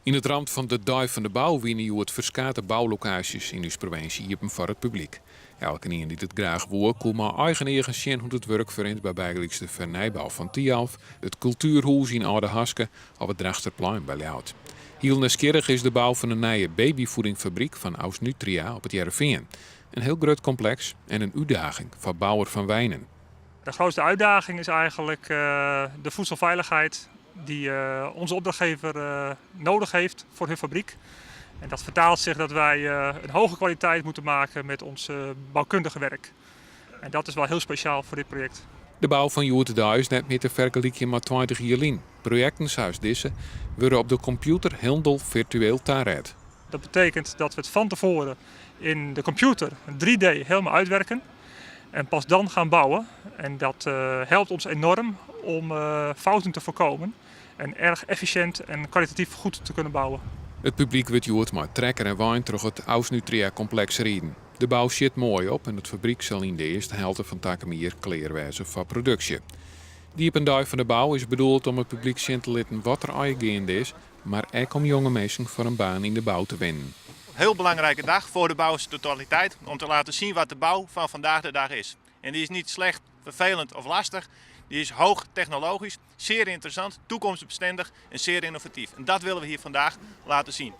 Yn it ramt fan de Dei fan de Bou wiene hjoed ferskate boulokaasjes yn ús provinsje iepen foar it publyk. Elkenien dy't it graach woe, koe mei eigen eagen sjen hoe't it wurk ferrint by bygelyks de fernijbou fan Thialf, it Kultuerhûs yn Aldehaske of it Drachtsterplein by Ljouwert. Hiel nijsgjirrich is de bou fan in nije babyfoedingfabryk fan Ausnutria op It Hearrenfean. In hiel grut kompleks en in útdaging foar bouwer Van Wijnen. De grootste uitdaging is eigenlijk de voedselveiligheid die onze opdrachtgever nodig heeft voor hun fabriek. En dat vertaalt zich dat wij een hoge kwaliteit moeten maken met ons bouwkundige werk. En dat is wel heel speciaal voor dit project. De bou fan hjoed-de-dei is net mear te fergelykjen mei 20 jier lyn. Projekten sa as dizze wurde op de kompjûter hielendal firtueel taret. Dat betekent dat we het van tevoren in de computer 3D helemaal uitwerken en pas dan gaan bouwen. En dat helpt ons enorm om fouten te voorkomen en erg efficiënt en kwalitatief goed te kunnen bouwen. It publyk wurdt hjoed mei trekker en wein troch it Ausnutria-kompleks riden. De bou sjit moai op en it fabryk sil yn de earste helte fan takom jier klear wêze foar produksje. De iepen dei fan de bou is bedoeld om it publyk sjen te litten wat der allegear geande is, mar ek om jonge minsken foar in baan yn de bou te winnen. Heel belangrijke dag voor de bouw in zijn totaliteit om te laten zien wat de bouw van vandaag de dag is. En die is niet slecht, vervelend of lastig. Die is hoog technologisch, zeer interessant, toekomstbestendig en zeer innovatief. En dat willen we hier vandaag laten zien.